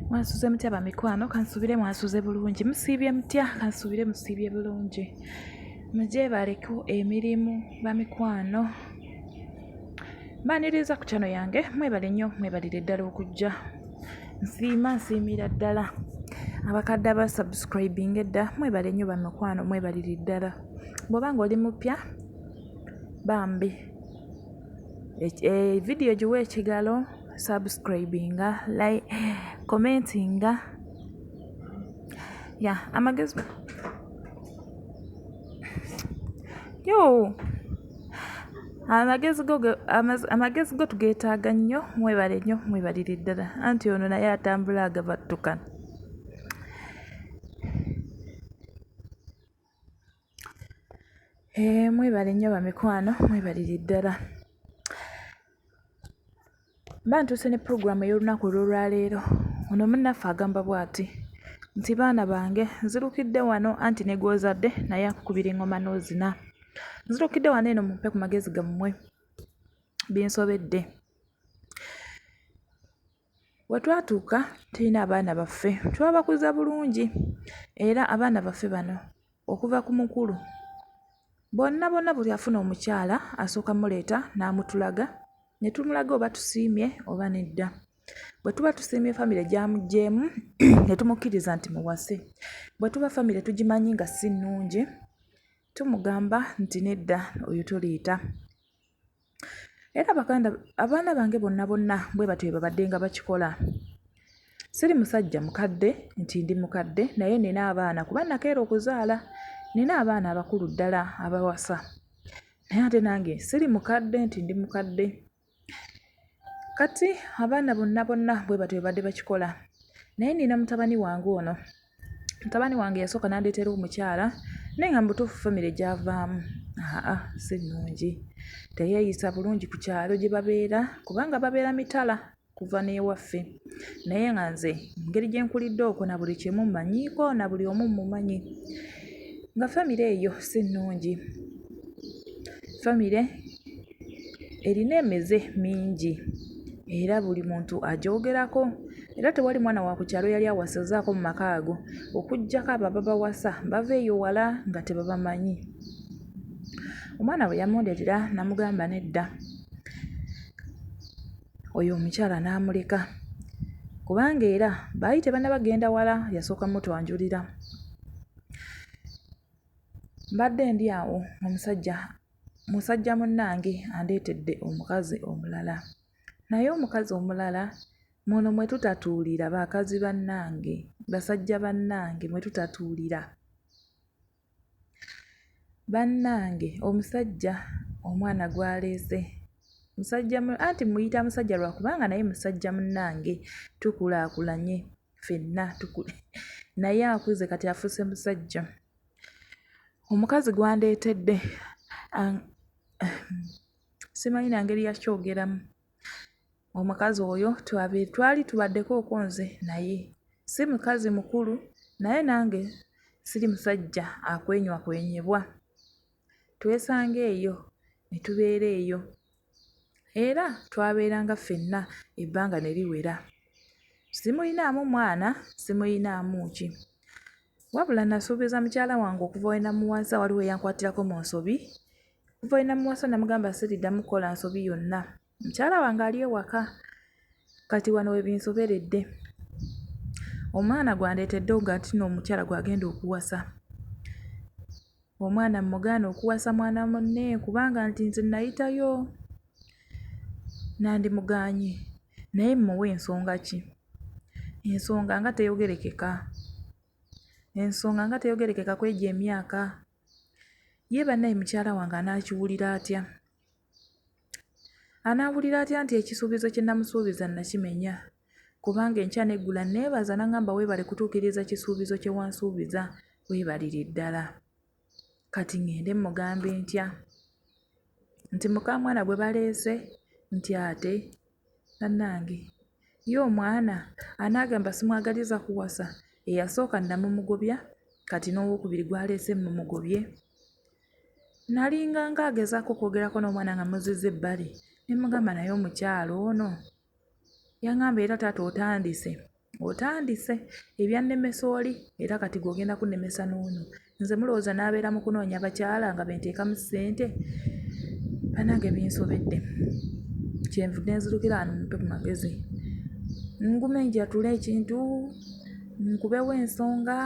Mwasuze mutya bamikwano, kansuubire mwasuze bulungi. Musiibye mutya? Kansuubire musiibye bulungi. Mugyebaleko emirimu bamikwano. Mbaniriza ku channel yange, mwebale nnyo, mwebalire ddala okujja. Nsiima, nsiimira ddala. Abakadde aba subscribing edda, mwebale nnyo bamikwano, mwebalire ddala. Bw'oba ng'oli mupya, bambi e, vidiyo giwe ekigalo, subscribinga, like, commentinga. Ya, amagezi yo amagezi go amagezi go tugeetaaga nnyo. Mwebale nnyo, mwebalire ddala. Anti ono naye atambula agabattuka. Eh, mwebale nnyo bamikwano, mwebalire ddala. Mba ntuuse ne pulogulaamu ey'olunaku olw'olwaleero. Ono munnaffe agamba bw'ati nti baana bange nzirukidde wano anti ne gw'ozadde naye akukubira eŋŋoma n'ozina. Nzirukidde wano eno mumpe ku magezi gammwe binsobedde. We twatuuka tulina abaana baffe twabakuza bulungi era abaana baffe bano okuva ku mukulu bonna bonna buli afuna omukyala asooka mmuleeta n'amutulaga ne tumulaga oba tusiimye oba nedda. Bwe tuba tusiimye famire gy'amuggyeemu ne tumukkiriza nti muwase. Bwe tuba famire tugimanyi nga si nnungi tumugamba nti nedda oyo toleeta. Era baganda abaana bange bonna bonna bwe batyo bwe babadde nga bakikola. Siri musajja mukadde nti ndi mukadde naye nnina abaana kuba nakeera okuzaala. Nnina abaana abakulu ddala abawasa naye ate nange siri mukadde nti ndi mukadde. Kati abaana bonna bonna bwe batyo bwe babadde bakikola. Naye nnina mutabani wange ono, mutabani wange yasooka n'andeetera omukyala naye nga mu butuufu famire gy'avaamu aa si nnungi. Teyeeyisa bulungi ku kyalo gye babeera kubanga babeera mitala kuva n'ewaffe naye nga nze engeri gye nkulidde okwo na buli kimu mmanyiiko na buli omu mmumanyi nga famire eyo si nnungi. Famire erina emize mingi era buli muntu agyogerako era tewali mwana wa ku kyalo yali awasizzaako mu maka ago okuggyako abo ababawasa bava eyo wala nga tebabamanyi. Omwana bwe yamundeetera namugamba nedda, oyo omukyala n'amuleka kubanga era baali tebannaba kugenda wala yasooka mmutwanjulira. Mbadde ndi awo omusajja musajja munnange andeetedde omukazi omulala naye omukazi omulala muno mwe tutatuulira bakazi bannange basajja bannange mwe tutatuulira. Bannange omusajja omwana gw'aleese musajja anti mmuyita musajja lwa kubanga naye musajja munnange tukulaakulanye ffenna naye akuze kati afuuse musajja. Omukazi gw'andeetedde simanyi na ngeri ya kyogeramu. Omukazi oyo twali tubaddekooko nze naye. Si mukazi mukulu naye nange siri musajja akwenyakwenyebwa. Twesanga eyo ne tubeera eyo era twabeeranga ffenna ebbanga ne liwera. Simulinaamu mwana, simulinaamu ki. Wabula nasuubiza mukyala wange okuva we namuwasa waliwo eyankwatirako mu nsobi. Okuva we namuwasa namugamba siriddamu kukola nsobi yonna. Mukyala wange ali ewaka kati wano we binsoberedde. Omwana gw'andeetedde nga nti nno omukyala gw'agenda okuwasa. Omwana mmugaane okuwasa mwana munne kubanga nti nze nayitayo nandimugaanye naye mmuwe nsonga ki? Ensonga nga teyogerekeka, ensonga nga teyogerekeka kw'egyo emyaka. Ye bannaye mukyala wange anaakiwulira atya? Anaawulira atya nti ekisuubizo kye namusuubiza nakimenya? Kubanga enkya n'eggulo anneebaza n'aŋŋamba weebale kutuukiriza kisuubizo kye wansuubiza, weebalire ddala. Kati ŋŋende mmugambe ntya? Nti mukaamwana gwe baleese nti ate bannange ye omwana anaagamba simwagaliza kuwasa? Eyasooka namumugobya kati n'owookubiri gw'aleese mmumugobye? Nalinganga agezaako okwogerako n'omwana nga muzizza ebbali ne mmugamba naye omukyala ono yangamba era taata otandise. Otandise ebyannemesa oli era kati gwe ogenda kunnemesa n'ono. Nze mulowooza naabeera mu kunoonya bakyala nga be nteekamu ssente? Bannange binsobedde. Kyenvudde nzirukira wano mumpe ku magezi. Ngume njatule ekintu, nkubewo ensonga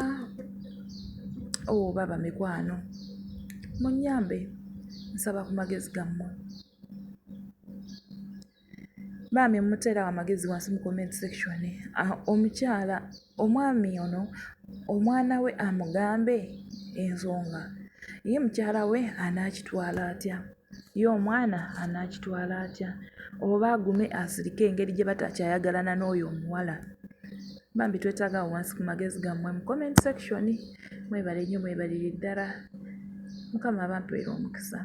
oba bamikwano munnyambe nsaba ku magezi gammwe. Bambi muteerawo amagezi wansi mu comment section. Ah, omukyala omwami ono omwana we amugambe ensonga ye mukyala we anaakitwala atya ye omwana anaakitwala atya oba agume asirike engeri gye batakyayagalana n'oyo omuwala bambi twetaaga awo wansi ku magezi gammwe mu comment section mwebale nnyo mwebalire ddala mukama abampeera omukisa.